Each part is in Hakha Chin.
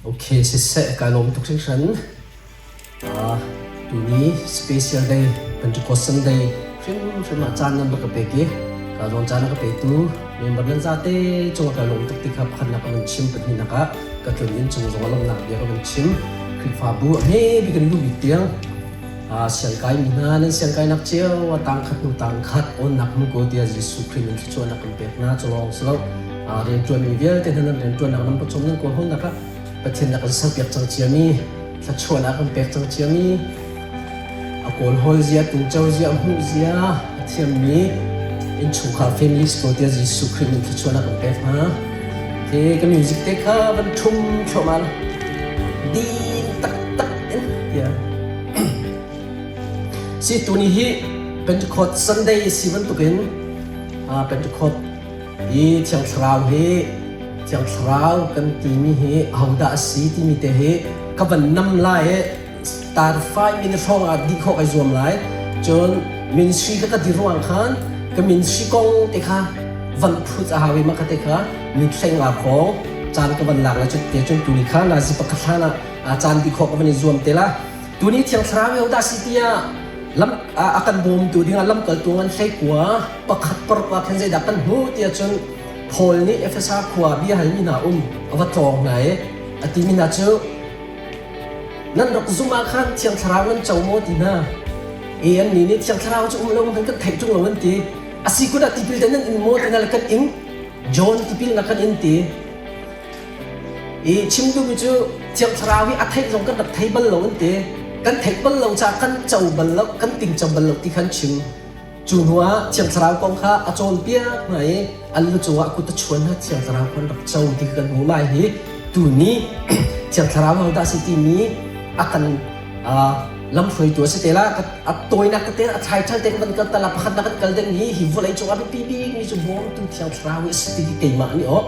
Okay, siseh kai lawm tuk hringhran. Uh, tuni special day Pentecost Sunday hrimhrim ah caan nan rak ka pek i ka zawn caan a ka petu member nan zate cung ka lawm tuk ti kha pakhatnak ka van chim pahnihnak ah ka tlun inn cung zong a lawmnak bia ka van chim Khrihfabu a hme bik in lu bik tiang siangkai mi hna nan siangkainak cio a tang khat hnu tang khat awnnak hmu ko tiah Jesuh Khrih min thluachuahnak kan pek hna cu lawng si lo rianṭuan mi vialte hna nan rianṭuannak nan pawcawm nan kawlhawlnak ah Pathian na kan serpiak cang ciami thluachuahnak kan pek cang ciami a kawlhawl zia tinco zia hmuh zia a thiammi innchungkhar families ko tiah Jesuh Khrih min thluachuahnak kan pek hna ke ka music te kha van ṭhum thluahmah din taktak in tiah Si tuni hi Pentecost Sunday si bantukin Pentecost hi Thiang Thlarau hi Thiang Thlarau kan timi hi ahodah a si timi te hi ka van nam lai i tar 5 minute hrawng ah dih khawh kai zuam lai. Cun ministry ka ka dir ruang khan ka ministry kong te kha van phut a hau i mah kha te kha mithleng nga khawng caan ka van lak lai cu te cun tuni kha nazi pakhat hlan ah caan dih khawh ka van i zuam te la. Tuni Thiang Thlarau dah si tiah lam a kan bawmtu dingah lamkaltu ngan hleikua pakhat paruk ah khan zeidah kan hmuh tiah cun Paul nih Efesa khua bia halmi hna um a va tlawng hna i a timi hna cu nan rak zum ah khan Thiang Thlarau nan co maw ti hna. E an nih nih Thiang Thlarau cu um lo hmanh kan theih ṭung lo an ti. A si kun ah tipil te nan in maw ti hna le kan ing. John tipil na kan in ti. I chim duhmi cu Thiang Thlarau hi a theih zong kan rak thei bal lo an ti. Kan theih bal lo caah kan co bal lo, kan tingco bal lo ti khan chim. Cu hnu ah Thiang Thlarau kong kha a cawnpiak hna i an lu cungah kut a chuan hna Thiang Thlarau kan rak co ti kan hmu lai hi tuni Thiang Thlarau hodah si timi a kan lamhruaitu a si te la a tawinak tete a thlaiṭhal te kan kal tala pakhat na kan kal ding hi hi vawlei cung ah biapi bik mi cu bawmtu Thiang Thlarau hi a si ti keimah nih aw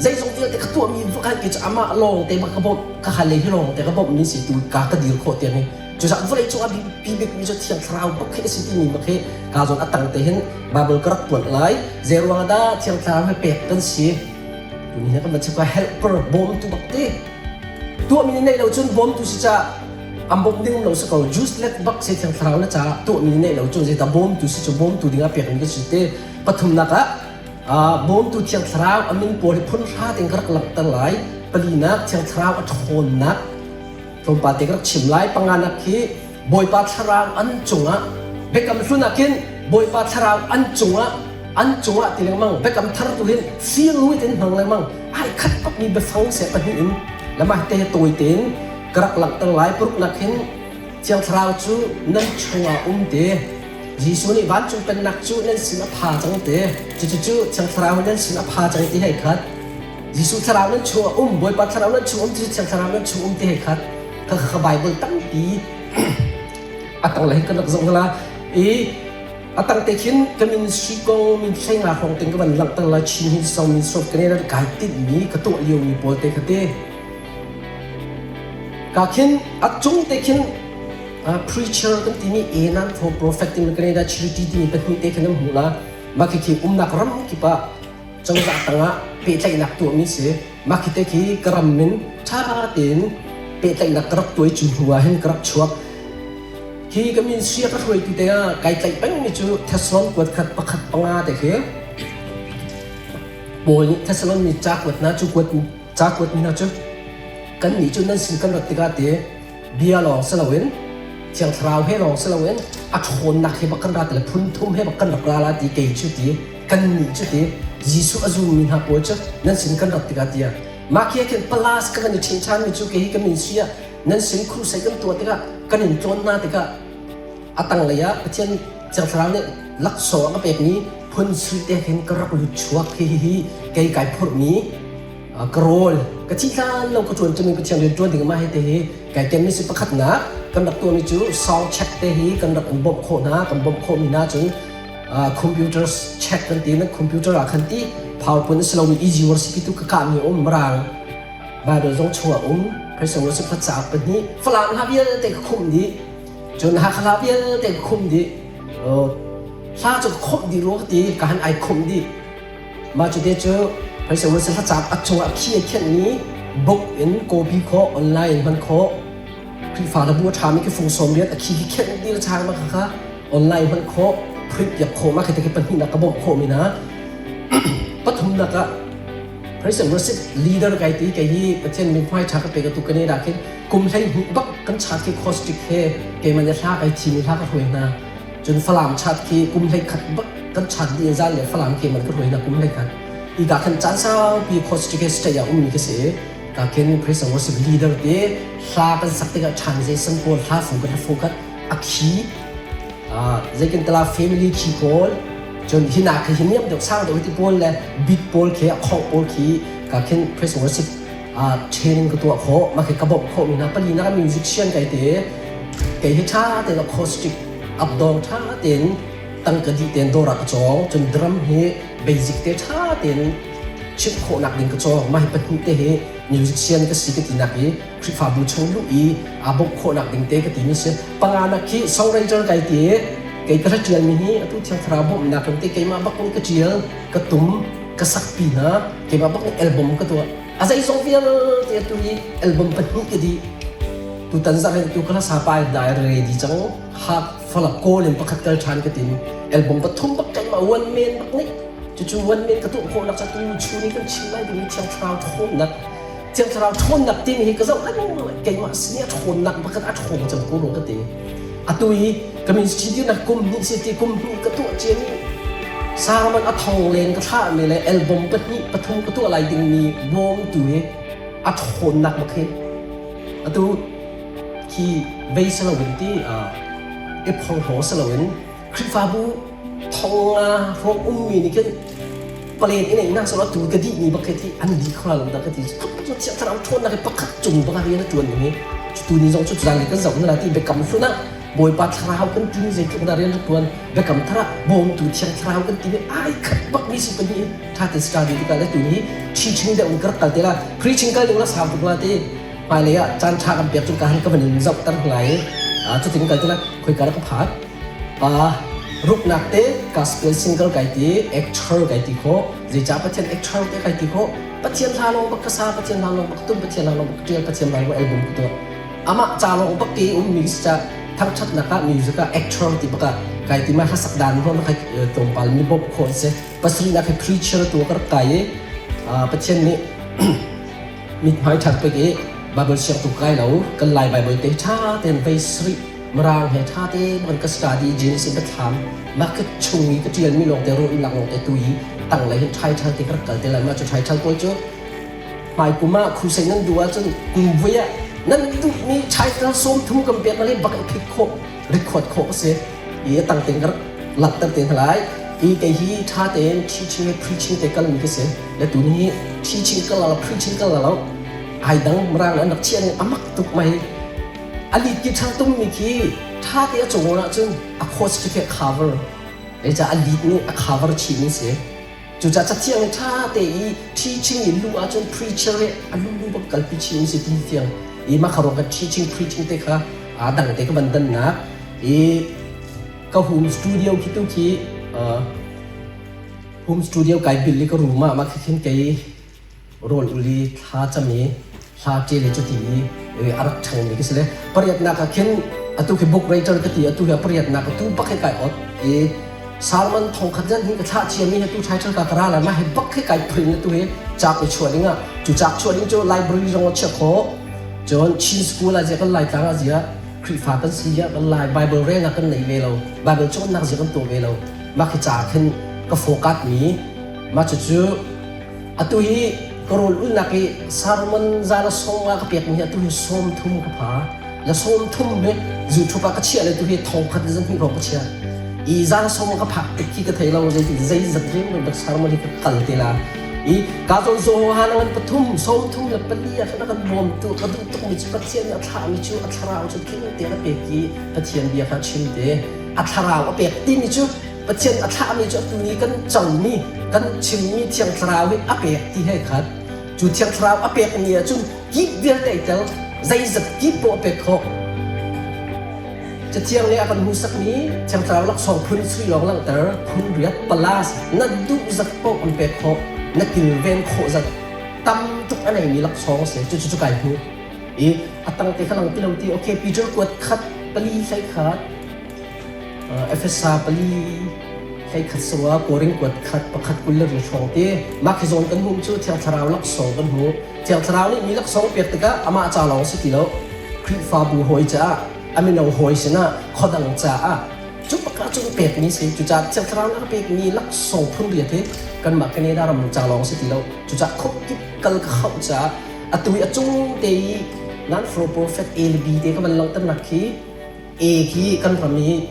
Zeizong vialte ka tuahmi vakhat ke cu amah lawng te ka bawmh ka hal hi lawng te ka bawmh mi si tu ka ka dir khawh tiang hi cucaah vawlei cung ah biapi bik mi cu thiang thlarau bak khi a si timi bak hi ka zawn a tang te hin Bible ka rak tuan lai zei ruang dah thiang thlarau he pek kan si tuni hi kan van chim helper bawmtu bak ti tuahmi nih neih lo cun bawmtu si ca an bawmh ding lo si ko useless bak si thiang thlarau na caah tuahmi nih neih lo cun zei ta bawmtu si cu bawmtu ding ah pek mi ka si te pathumnak ah Bawmtu Thiang Thlarau a min pawl hi phun hra tein ka rak langhter lai. Palinak Thiang Thlarau a ṭhawnnak tlawmpal te ka rak chim lai. Panganak hi Bawipa Thlarau an cungah Biakam Hlun ah khin Bawipa Thlarau an cungah an cungah ti lengmang Biakam Thar tu hin feel with in hmang lengmang ai khat bakmi biafang se pahnih in lamah te tawi tein ka rak langhter lai. Paruknak hin Thiang Thlarau cu nan chungah um te. Jesuh nih vancung pennak cu nan sin a pha cang ti. Cucu Thiang Thlarau nan sin a pha cang ti hei khat. Jesuh Thlarau nan chung a um, Bawipa Thlarau nan chung um ti Thiang Thlarau nan chung um ti hei khat. Kha kha Bible tampi a tang le kan rak zoh la i a tang te khin ka ministry kong min thleng nga hrawng ting ka van langhter la Chin Hin Song min sop ka ne kai tinh mi ka tuah lio mi pawl te kha te ka khin a cung te khin preacher kan timi Enan for prophet timi Canada charity timi pahnih te khan an hmuh la mah khi khi umnak ram kip ah cozah tangah pehtlaihnak tuahmi si mah khi te khi ka ram min ṭha tein pehtlaihnak ka rak tuai cu hnu ah hin ka rak chuak khi ka min sia ka hruaitu te ah kai tlaih pengmi cu Thessalon kuat khat pakhat panga te khi Paul nih Thessalon mi ca kuat hna cu kuat ca kuat mi hna cu kan nih cu nan sin kan rat tikah te bia lawng si loin Thiang Thlarau he lawng si loin a ṭhawnnak he bak kan ra ti le phun thum he bak kan rak ra la ti kei cu ti kannih cu ti Jesuh a zummi hna pawl cu nan sin kan rat tikah tiah mah khi ah khin palas ka van i ṭhen ṭhanmi cu kei hi ka min si ah nan sin crusade kan tuah tikah kan in tlawn hna tikah a tanglei ah Pathian Thiang Thlarau nih laksawng a ka pekmi phun sui te khin ka rak lut chuak hi hi kei kai phurhmi ka rawl ka thi hlan lo ka ṭuan cumi Pathian rian ṭuan ding mah hi te hi kai ken mi si pakhatnak kan rak tuahmi cu sound check te hi kan rak in bawmh khawh hna kan bawmh khawh mi hna cun computer check kan ti na computer ah khan ti PowerPoint a si lomi easy worship tu ka kah mi um rang Bible zong chungah um Christian worship hlat cauk pahnih Falam hla vialte ka khumh dih cun Hakha hla vialte ka khumh dih hla cu ka khumh dih rua ka ti ka han ai khumh dih Mah cu te cu Phaisa Wilson thlacam a cungah khi a khenhmi Book in copy khawh, online in hman khawh. Khrihfa hlabu a ṭhami khi fung sawm riat a khi khi khenh dil chang ma kha online hman khawh, print piak khawh ma khi te khi pahnihnak ka bawmh khawh mi hna. Pathumnak ah Praise and worship leader kai ti kei hi Pathian min hmai ṭha ka pe ka tu Canada khin kum 12 bak kan chat khi caustic he keimah nih hla kai thim i hla ka hruai hna. Cun Falam chat khi kum 11 bak kan chat dih in zan le Falam keimah ka hruai hna kum 11. I ka khan caan saupi caustic he state ah ummi ka si. Ka khin praise and worship leader te hla kan sak tikah ṭhan zei san pawl hla fu kan fu khat a khi zeikin tala family khi pawl cun hina khi hi niam deuh sang deuh ti pawl le beat pawl khi a khong pawl khi ka khin praise and worship training ka tuah khawh ma khi ka bawmh khawh mi hna pali na musician kai te kei hi ṭha tein acoustic updong ṭha tein tangka dih tein dawr ah ka cawng cun drum hi basic te ṭha tein chimh khawhnak ding ka cawng mah hi pahnih te hi musician ka si ka tinak i Khrihfabu chung luh i aa bawmh khawhnak ding te ka timi si. Panganak khi songwriter kai ti kei ka ṭial mi hi atu Thiang Thlarau bawmhnak in te keimah bak in ka ṭial, ka tum, ka sakpi hna, keimah bak in album ka tuah. A zeizong vialte atu hi album pahnih ka dih. Tutan zarh in tu ka hlasa pa in dai ready cang. Hak falak kawl in pakhat kal ṭhan ka tim. Album pathum bak keimah one man bak nih cucu one man ka tuah khawhnak cu tu chun i kan chim lai dingmi Thiang Thlarau ṭhawnnak Thiang Thlarau ṭhawnnak timi hi ka zoh lengmang keimah sin i a ṭhawnnak pakhat a ṭhawng cang ko rua ka ti. Atu i ka ministry dirnak kum hnih si ti kum hnih ka tuah ciami sermon a thong len ka thlahmi le album pahnih pathum ka tuah lai dingmi bawmtu hi a ṭhawnnak bak hi atu khi vei si loin ti i phorhlaw si loin Khrihfabu thong nga hrawng ummi nih khin palen in ei nak sawh tu ka dih mi bak khi ti an di khora lo dah ka ti cu thiang thlarau ṭhawnnak hi pakhat cung bak rian a ṭuan ning hi tu ni zong cu zan kan zoh na ti biakam hlun ah Bawipa thlarau kan ti mi zeitluk dah rian a ṭuan biakam thar ah bawmtu thiang thlarau kan ti mi ai khat bak mi si pahnih ṭha te study tikah le tu ni teaching deuh in ka rak kal te la preaching kal ding la sau tuk la ti hmailei ah caan ṭha kan pek cu ka han ka van in zoh ter lai cutin kal te la khoi ka rak ka phat Pa ruknak te gospel single kai ti, actor kai ti khawh. Zeicah Pathian actor te kai ti khawh? Pathian hla lawng bak ka sa, Pathian hla lawng bak tum, Pathian hla lawng bak ṭial, Pathian hla lawng album ka tuah. Amah ca lawng bak ke ummi si ca thangṭhatnak ah music ah actor ti bak ah kai ti ma hlasak dan hon kai tlawmpal mi bawmh khawh si. Pasarihnak hi preacher tu ka rak kai i Pathian nih mithmai ṭhat pek i Bible siang tu kai lo kan Lai Bible te ṭha tein vei sarih Mirang he ṭha te kan ka study Genesis biathlam mah ka chung i ka ṭialmi lawngte ruahnak lawngte tu i tanglei hin title te ka rak kal te lai mah cu title pawl cu hmai kum ah crusade nan duh ahcun kum vui ah nan duhmi title 30 kan pek le bak i phit khawh record khawh a si i a tang tein ka rak langhter te hna lai i kei hi ṭha tein teaching he preaching te kalmi ka si le tu ni teaching kal lo preaching kal lo ai dang mirang an rak chiah ning amak tuk mai a lead guitar tummi khi ṭha te a cawn ahcun a chords khi a cover zeicah a lead nih a cover chihmi si cucaah cathiang i ṭha te i teaching in luh ahcun preacher nih a lulu bak kalpi chih si ti tiang i mah kha ruang kan teaching preaching te kha aa dang te ka van dannak i ka home studio khi tu khi home studio kai bil i ka room ah mah khi khin kei rawl ul i thla cam i hla ṭial i cuti i a rak ṭhangmi ka si le pariatnak ah khin atu khi book writer ka ti atu hi a pariatnak atu bak hi kai ot i sermon thongkhat zan hi ka thlah ciami hi tu title ka ka ra lai mah hi bak hi kai print atu hi cak i chuah ding ah cu cak chuah ding cu library zong a chiah khawh cun Chin school ah zia kan Laitlang ah zia Khrihfa kan si ah kan Lai Bible relnak kan nei ve lo Bible cawnnak zia kan tuah ve lo mah khi ca khin ka focus mi mah cucu Atu hi ka rawl ulnak i sermon za le sawm nga ka pekmi hi atu hi 30 ka pha. Le 30 hi YouTube ah ka chiah le tu hi thong khat le zahnih hrawng ka chiah. I za le sawm ka phak tik khi ka thei lo zei zeizat riam dak sermon hi ka kal te la. I ka zawn zo ha na ngan pathum 34 ah khan kan bawm tu ka duh tuk mi cu Pathian nih a thlah mi cu a thlarau cu tling te a pek i Pathian bia kha chim te a thlarau a pek timi cu Pathian a thlahmi cu atu ni kan comi kan chimmi Thiang Thlarau hi a pek ti he khat cu Thiang Thlarau a pek ni ahcun kip vialte i tel zeizat kip poah a pek khawh Cathiang nih a kan hmuhsakmi Thiang Thlarau laksawng phun sui lawng langhter phun riat palas na duh zat paoh an pek khawh na kilven khawh zat. Tam tuk a neimi laksawng a si. Cucu cu kai hmu. I a tang te kha lang ti lo ti okay Peter kuat khat pali hlei khat Efesa pali hlei khat sawa Korin kuat khat pakhat 20 le ri hrawng ti mah khi zawn kan hmuh cu Thiang Thlarau laksawng kan hmu. Thiang Thlarau nih mi laksawng pek tikah amah ca lawng si ti lo. Khrihfabu hawi caah a mino hawi sinah khuadang caah cu bak ah cun pekmi si. Cucaah Thiang Thlarau nih a pekmi laksawng phun riat hi kanmah Canada ram ca lawng si ti lo. Cucaah khuakip kal ka hauh caah atu i a cung te i nan for prophet A le B te ka van langhternak khi A khi kan ram i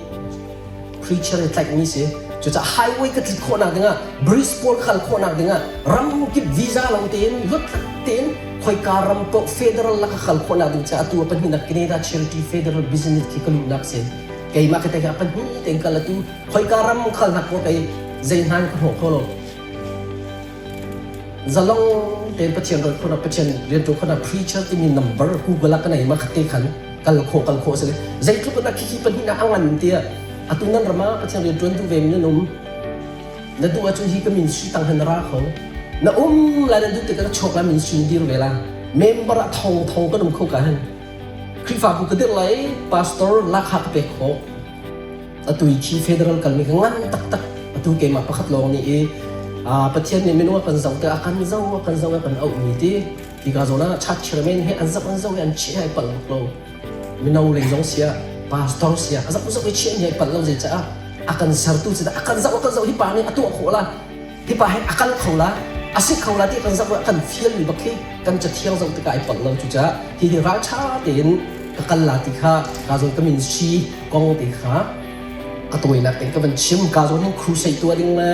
preacher i tlaihmi si. Cucaah highway ka tlik khawhnak dingah bridge pawl khal khawhnak dingah ramkip visa lo tein luatlat tein khoika ram paoh federal la ka khal khawhnak ding caah atu a pahnihnak Canada Charity Federal Business khi ka luhnak si. Keimah ka te pahnih tein kal atu khoika ram khal hnak ko kei zei hna in ka hnawh kho lo. Zalong tein Pathian rawi khawhnak Pathian rianṭuan khawhnak preacher timi number Google ah ka nei ma khat te khan kal khawh kal khawh a si. Zeitluk in a khikhi pahnih ah a ngan tiah atu nan ram ah Pathian rianṭuan duh ve mi nan um. Na duh ahcun hi ka min sui tang hin na ra kho. Na um lai na duh tikah na chuak lai min sui na dir ve la. Member ah thong thong kan um kho ka hin. Khrihfabu ka dirh lai pastor lakha ka pek khawh. Atu i khi federal kalmi ka ngan taktak. Atu keimah pakhat lawng nih i Pathian nih minung a kan zoh te a kan zoh a kan zoh a kan auhmi ti hika zawn ah church chairman he an zoh an zoh i an chiah ai palh bak lo. Mino lei zong sia pastor sia a zoh zoh i chiah ni ai palh lo zei caah a kan sertu cu a kan zoh a kan zoh hi pa nih a tuah khawh la hi pa hi a kal kho la a si kho la ti kan zoh kan fial mi bak khi kan cathiang zoh tikah ai palh lo cucaah hi hi ralṭha tein ka kal la ti kha ka zawn ka min si kong te kha a tawinak tein ka van chim ka zawn hin crusade tuah ding le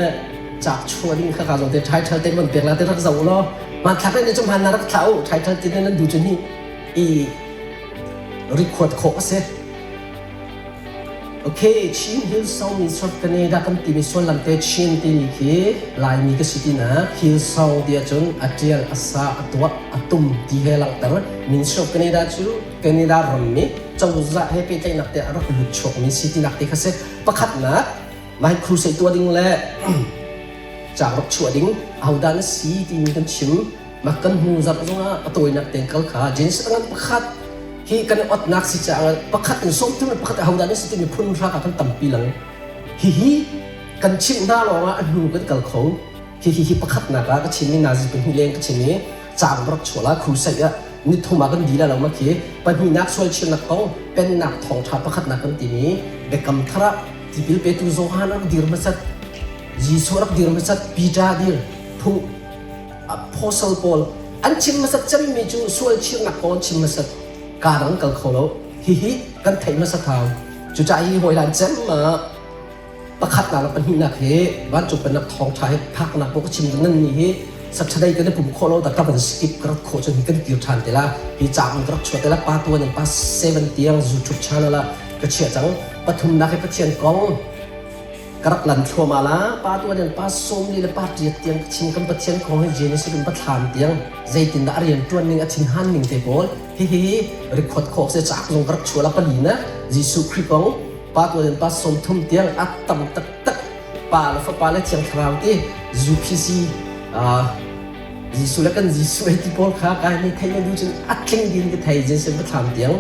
cak chuah ding kha ka zawn te title te van pek la te rak zoh law hmanthlak ne cu hman na rak thla u title te nan du cun hi i record khawh a si. Okay, Chin Hillsong Ministry of Canada kan timi sullam te Chin timi khi Laimi ka si tinak Hillsong ti ahcun a ṭial, a sa, a tuah, a tum ti he langhter. Ministry of Canada cu Canada rammi cozah he pehtlaihnak te a rak lut chuakmi si tinak te kha si. Pakhatnak, mah hi crusade tuah ding le caang rak chuah ding ahodah na si timi kan chim. Mah kan hnu zarh zongah a tawinak tein kal kha Genesis a ngan pakhat hi kan i otnak si caah pakhat in 30 le pakhat ahodah na si timi phun hra kan tampi lang. Hihi kan chimh hna lawngah a hnu kan kal kho. Hihi hi pakhatnak ah ka chim i nazi pahnih leng ka chim i caang rak chuah la crusade ah ni thum ah kan di la lo ma khi pahnihnak sual chirnak kong pennak thawngṭha pakhatnak kan timi biakam thar ah tipil petu Johan rak dir hmasat Jesuh rak dir hmasat Peter dir phung apostle pawl an chim hmasat cemmi cu sual chirnak kong an chim hmasat kaa dang kal kho lo hihi kan theih hmasat hau cucaah hi hawilan cem ah pakhatnak le pahnihnak hi vancung pennak thawngṭha hi phaknak pawh ka chim nan nih hi Saturday kan i pum khawh lo da ka van skip ka rat khawh cun hi kan kir ṭhan te la hi cauk in ka rak chuah te la pa tuan in pa 7 tiang YouTube channel ah ka chiah cang pathumnak hi Pathian kong Ka rak lan thluahmah la. Pa tuan in pa 40 le pa ṭiat tiang ka chim kan Pathian kong hi Genesis in Pathlam tiang zeitindah a rian ṭuan ning a thinhan ning te pawl hihi record khawh se caak zong ka rak chuah la pali na Jesuh Khrih kong pa tuan in pa 30 tiang a tam taktak pa le fapa le thiang thlarau ti UPC Jesuh le kan Jesuh ai ti pawl kha kai nih theih na duh cun a tling din ka thei Genesis Pathlam tiang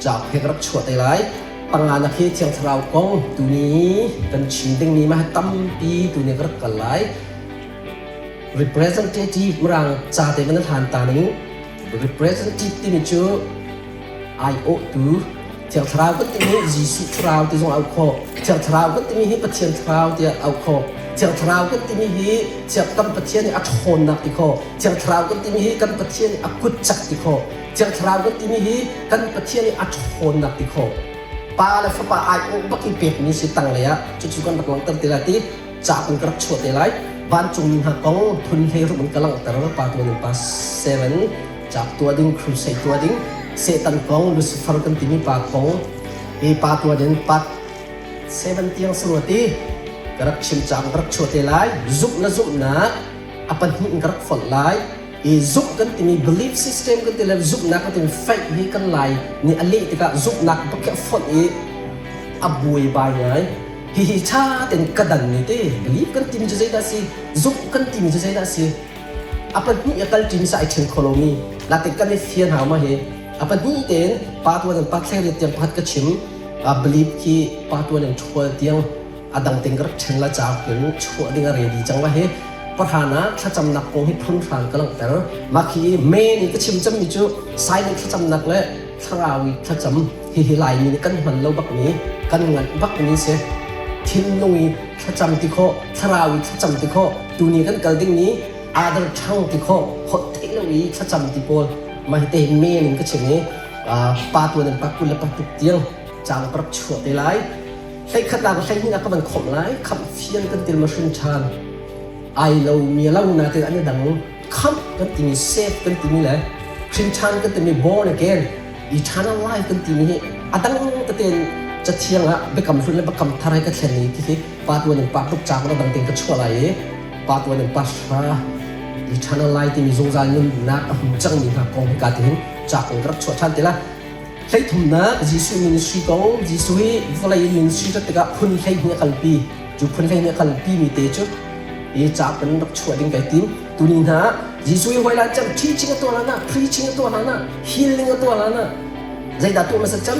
cauk he ka rak chuah te lai. Panganak hi Thiang Thlarau kong tuni kan chim dingmi mah tampi tuni ka rak kal lai. Representative mirang ca te van hlan ta ning representative timi cu aiawhtu Thiang Thlarau kan timi Jesuh Thlarau ti zong au khawh. Thiang Thlarau kan timi hi Pathian Thlarau tiah au khawh. Thiang Thlarau kan timi hi Thiang kan Pathian i a ṭhawnnak ti khawh. Thiang Thlarau kan timi hi kan Pathian i a kut cak ti khawh. Thiang Thlarau kan timi hi kan Pathian i a ṭhawnnak ti khawh. Pa le Fapa aiawh bak in pekmi si tanglei ah cucu kan rak langhter te lai ti ca in ka rak chuah te lai. Vancungmi hna kong phun 16 in ka langhter pa tuan in pa 7 cauk tuah ding crusade tuah ding Satan kong Lucifer kan timi pa kong hi pa tuan in pa 7 tiang saruat i ka rak chim cauk ka rak chuah te lai. Zumh na zumhnak a pahnih in ka rak fonh lai. I zumh kan timi belief system kan ti le zumhnak kan timi faith hi kan lai nih a leh tikah zumhnak bak hi a fonh i a buai bai ngai. Hihi ṭha tein ka dan ni ti belief kan timi cu zeidah a si? Zumh kan timi cu zeidah a si? A pahnih a kal ṭimi sa ai ṭhen kho lomi. Natin kan i fian hau ma hi. A pahnih tein pa tuan in pa thleng tiang pakhat ka chim. A believe khi pa tuan in ṭhual tiang a dang ting ka rak ṭhen la cauk in chuah ding a ready cang la hi. Pahran ah thlacamnak kong hi phun hran ka langhter. Mah khi main in ka chim cemmi cu silent thlacamnak le thlarau i thlacam hihi Laimi nih kan hman lo bakmi kan nganh bakmi si. Thinlung i thlacam ti khawh, thlarau i thlacam ti khawh, tuni kan kal ding ni other tongue ti khawh, holh theih lo i thlacam ti pawl mah hi te men in ka chim i pa tuan in pa 20 le pa tuk tiang cang ka rak chuah te lai. Hleikhatnak le hleihnih ka van khomh lai. Khamh fian kan til ma hrin ṭhan. Ai lo mi lo natin an i dang. Khamh kan timi save kan timi le hrin ṭhan kan timi born again eternal life kan timi hi a dang tete in cathiang ah biakam hlun le biakam thar he ka thlen i khi pa tuan in pa tluk caang a dang tein ka chuah lai i pa tuan in pa hra eternal life timi zungzal nunnak a hmu cangmi hna kong hi ka ti hin ca kong ka rak chuah ṭhan te la. Hleithumnak Jesuh ministry kong Jesuh hi vawlei in ministry rat tikah phun 12 a kalpi. Cu phun 12 a kalpi mi te cu hi ca kan rak chuah ding kai tim. Tuni hna Jesuh hi hawila cam teaching a tuah hlan ah, preaching a tuah hlan ah, healing a tuah hlan ah zeidah tuah hmasa cam?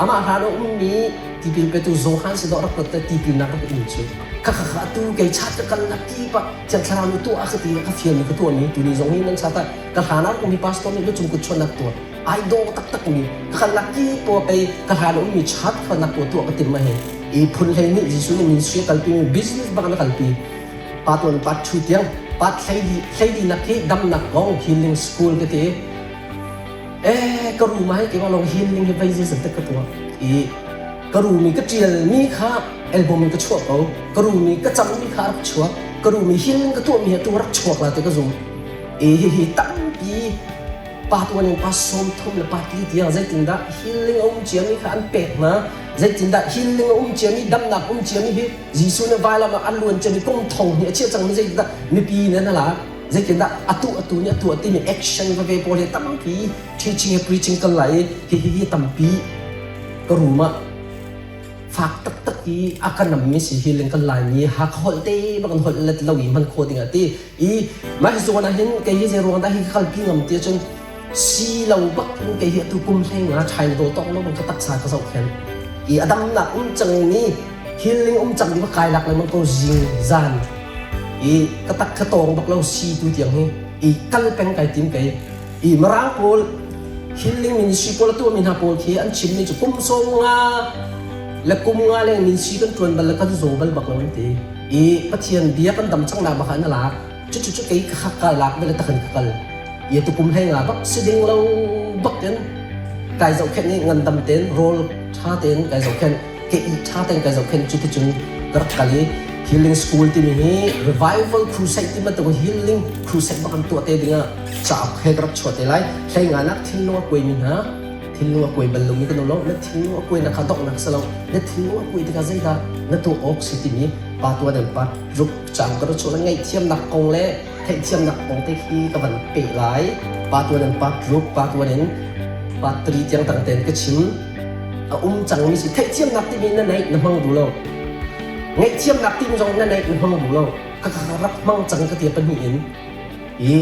Amah hlan a ummi tipil petu Johan si dawh rak rat tipilnak rak in cu. Kha kha kha atu kei chat ka kal na ki pa thiang thlarau nih tuah ka ti ka fial mi ka tuah mi tuni zong hi nan chat ah ka hlan ah ummi pastor nih lucung kut chuannak tuah ai dawh taktak mi ka kal nak ki po kei ka hlan ummi chat khalnak po tuah ka tim ma he i phun hlei nih Jesuh nih ministry a kalpi mi business bak na kalpi pa tuan pa thu tiang pa thlei thlei di nak hi damnak kong healing school ka ti eh ka ru mai ke long healing hi vai je zan tak ka tuah i ka ru mi ka tial mi kha album in ka chuah ko ka ru mi ka cam mi kha rak chuak ka ru mi healing ka tuah mi tu rak chuak la te ka zum Hihi tampi pa tuan in pa 30 le pa tli tiang zeitindah healing a um ciami kha an pek hna. Zeitindah healing a um ciami, damnak um ciami hi Jesuh nih vailam ah an luan ciami kum thong hnih a chiah cangmi zeitindah mipi nih an lak. Zeitindah atu atu nih a tuah timi action veve pawl hi tampi teaching he preaching kal lai i hihi hi tampi ka room ah fak taktak i a ka nammi si healing kan Laimi Hakha holh te bak in holh let lo i hman khawh ding ah ti i mah hi zawn ah hin kei hi zei ruang dah hi ka kalpi ngam ti ahcun si lo bak in kei hi atu kum hlei nga China daw tawk lo bang ka taksa ka zohkhenh i a damnak um cang mi healing um cang ding kai lak lengmang ko zing zan i ka tak ka tawng bak lo si tu tiang hi i kal peng kai tim kei I Mirang pawl healing ministry pawl a tuahmi hna pawl khi an chimmi cu kum 50 le kum nga leng ministry kan ṭuan bal le kan zaw bal bak lo an ti. I Pathian bia kan dam cang nak bak ah na lak. Cucu cu kei ka kai lak ve le takin ka kal. I tu kum hlei nga bak si ding lo bak in kai zohkhenh i ngandam tein rawl ṭha tein kai zohkhenh ke i ṭha tein kai zohkhenh cu ticun ka rak kal i healing school timi hi revival crusade ti bantuk healing crusade bak an tuah te dingah cauk he ka rak chuah te lai. Hlei nganak thinlung a kuaimi hna, thinlung a kuai bal lomi kan um lo. Na thinlung a kuainak kha donghnak si lo. Na thinlung a kuai tikah zeidah na tuah awk si timi pa tuan in pa ruk cang ka rak chuah lai. Ngaihthiamnak kong le theihthiamnak kong te khi ka van peh lai. Pa tuan in pa ruk, pa tuan in pa tri tiang tang tein ka chim. A um cangmi si theihthiamnak timi na neih na hmang duh lo. Ngaihthiamnak timi zong na neih na hmang duh lo. Ka rak hmang cang ka ti pahnih in i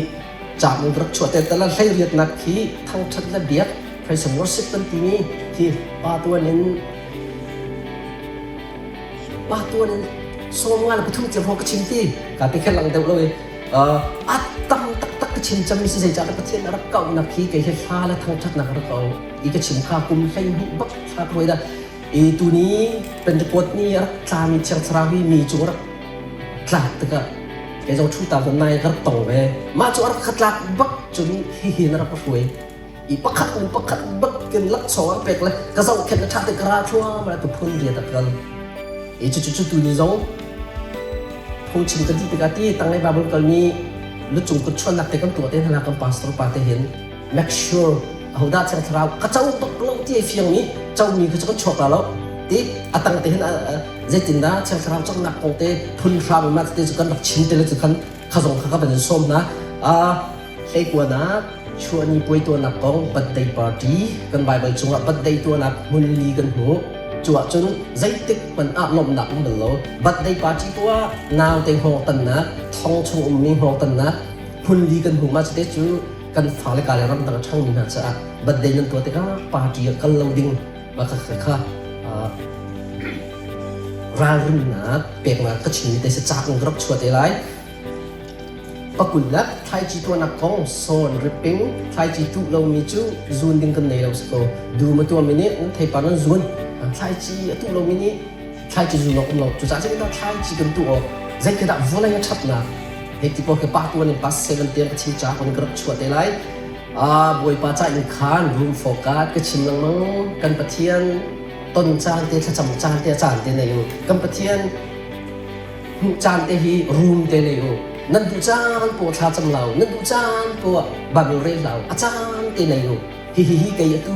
Caan rak chuah te tala hlei riatnak khi thangṭhat le biak praise and worship kan timi khi pa tuan in pa tuan in 53 tiang ka chim ti ka te khel lang deuh lo i a tam taktak ka chim cam si zeicah Pathian a rak kauhnak khi kei hi hla le thangṭhatnak a rak kau i ka chim kha kum 12 bak thla ka dah i tuni Pentecost ni a rak tlami Thiang Thlarau hi mi cung rak tlak tikah kei zong ṭhu ta nai ka rak tong ve. Mah cu a rak ka tlak bak cun hihi na rak ka hruai. I pakhat in pakhat bak kin laksawng a pek le ka zohkhenh le ṭha te ka ra thluahmah tu phun riat a kal. I cu cu tu ni zong phungchim ka dih tikah ti tanglei Bible kalmi lucung kut chuannak te kan tuah te hna kan pastor pa te hin make sure ahodah Thiang Thlarau ka co bak lo ti ai fiang mi co mi kha cu kan chuak la lo ti a tang te hin zeitindah Thiang Thlarau cawknak kong te phun hram ma te cu kan rak chim te le cu khan kha zong kha ka van in sawm hna hleikuanak chuahni puai tuahnak kong birthday party kan Bible chungah birthday tuahnak hmun li kan hmu cu ahcun zeitik hmanh ah lawmhnak um bal lo birthday party tuah nau te hngawng tannak. Thong chung ummi hngawngtannak phun li kan hmuh. Mah cu cu kan fale ka le ramdang a ṭhangmi hna caah birthday nan tuah tikah party ah kal lo ding mah kha kha kha ralrinnak peknak ka chimmi te si ca in ka rak chuah te lai. Pakulnak thlaici tuahnak kong sawn ripping thlaici tuh lomi cu zun ding kan nei lo si ko. Dum a tuahmi nih nan theipar nan zun. Thlaici a tuh lomi nih thlaici zun awk um lo. Cucaah zeitindah thlaici kan tuh awk zeitindah vawlei a ṭhatnak hei ti pawl khi pa tuan in pa seven tiang ka chim ca kun ka rak chuah te lai. Bawipa ca in khan room for God ka chim lengmang. Kan Pathian ton caan te thlacam caan te a caan te nei u. Kan Pathian hmuh caan te hi room te nei u. Nan duh caan po thla cam lau, nan duh caan po Bible rel lau, a caan te nei u. Hi hi hi kei atu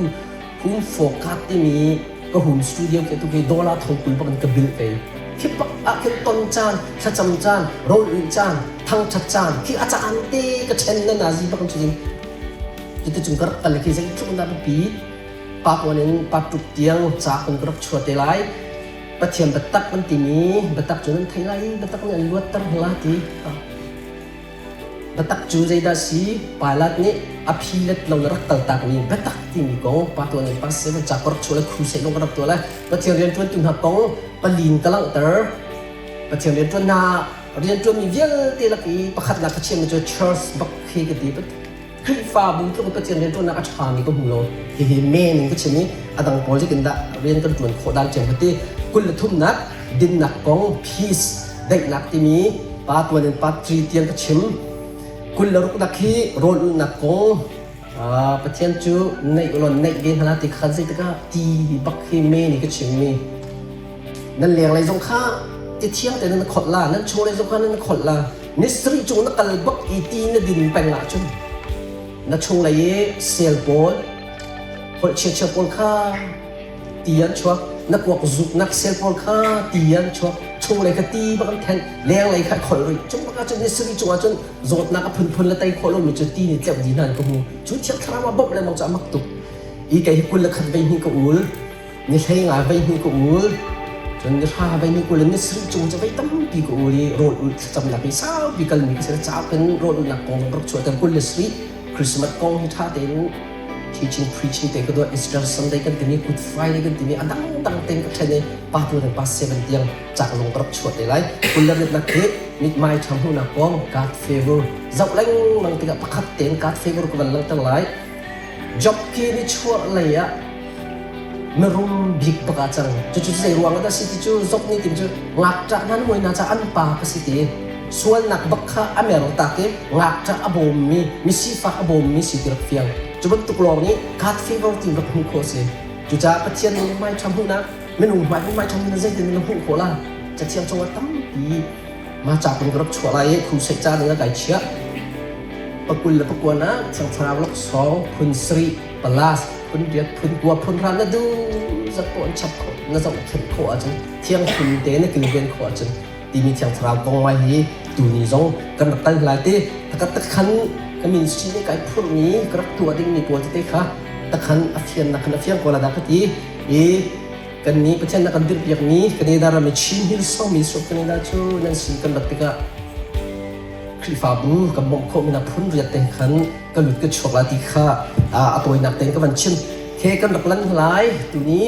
home for God timi ka home studio ke tu ke dollar thong kul bak in ka bill kei. Khi bak ah khin ton caan, thlacam caan, rawl ulh caan, thangthat caan, khi a caan te ka chen na nazi bak in cutin cuti cung ka rak kal khi zeitluk in dah biapi pa tuan in pa tuk tiang ca kun ka rak chua te lai. Pathian biatak kan timi biatak cu nan thei lai i biatak nih an luatter hna ti. Biatak cu zeidah si? Pilate nih a phi let lo na rak kaltakmi biatak timi kong pa tuan in pa seven ca ka rak chuah lai crusade lawng ka rak tuah lai. Pathian rianṭuantu hna kong palin ka langhter. Pathian rianṭuan hna rianṭuanmi vialte lak i pakhatnak ka chiahmi cu church bak khi ka ti. Khrihfabu tluk in Pathian rianṭuannak a ṭhami ka hmu lo. Hihi men in ka chim i a dang pawl zeitindah rian kan ṭuan khawh dan ṭhiam ka ti. 23nak dinnak kong peace daihnak timi pa tuan in part 3 tiang ka chim. 26nak hi rawl ulhnak kong Pathian cu neih ulaw neih ve hna ti kha zeitikah ti bak hi men i ka chimmi. Nan lenglei zong kha ti thiang tein nan kholh la, nan chunglei zong kha nan kholh la. Ni sarih cung na kal bak i ti na din peng ahcun na chunglei i sel pawl, holh chiachia pawl kha ti an chuak. Na kuak zuknak sel pawl kha ti an chuak. Chunglei kha ti bak an thenh, lenglei kha kholh rih. Cung bak ahcun ni sarih cung ahcun zawtnak a phunphun le tei khawh lomi cu ti nih tleuh dih hna an ka hmu. Cu Thiang Thlarau ah bawmh lengmang cu a mak tuk. I kei hi 21 vei hnih ka ul. Ni 15 vei hnih ka ul. Cun ni hra vei hnih kul in ni sarih cung cu vei tampi ka ul i rawl ulh thlacamnak i saupi kalmi ka si. Cauk in rawl ulhnak kong zong rak chuahter 27 Christmas kong hi ṭha tein teaching preaching te ka duah Easter Sunday kan timi Good Friday kan timi a dangdang tein ka ṭhen i pa tu pa seven tiang cak zong ka rak chuah te lai. 28nak hi mithmai ṭha hmuhnak kong God favor zoh lengmang tikah pakhat tein God favor ka van langhter lai. Job khi nichuah lei ah mirum bik bak ah cang. Cucu zei ruang ah dah si ti cu Job nih tim cu ngakṭah hna muai hna caah an pa ka si ti. Sualnak bak kha a mer tak i ngakṭah a bawmmi, misifak a bawmmi si ti rak fiang. Cu bantuk lawng nih God favor ti rak hmuh khawh a si. Cucaah Pathian nih hmai ṭha hmuhnak, minung hmai hmai ṭha hmuhnak zeitin na hmuh khawh la? Cathiang chungah tampi mah ca kun ka rak chuah lai i crusade ca ding ah kai chiah. Pakul le pakua ah Thiang Thlarau laksawng phun sarih palas phun riat phun kua phun hra na duh zat poh an chap khawh na zohkhenh khawh ahcun thiang phun te na kilven khawh ahcun timi Thiang Thlarau kong mai hi tuni zong kan rak kal lai te takat takhan ka ministry nih kai phurhmi ka rak tuah dingmi pawl tete kha takhan a fiannak khan a fiang ko la dah ka ti i kan nih Pathian na kan dirhpiakmi Canada ram i Chin Hills mi South Canada cu nan sin kan rat tikah Khrihfabu kan bawmh khawhmi hna phun riat te khan ka lut ka chuak la ti kha a tawinak tein ka van chim. He kan rak lan lai tuni.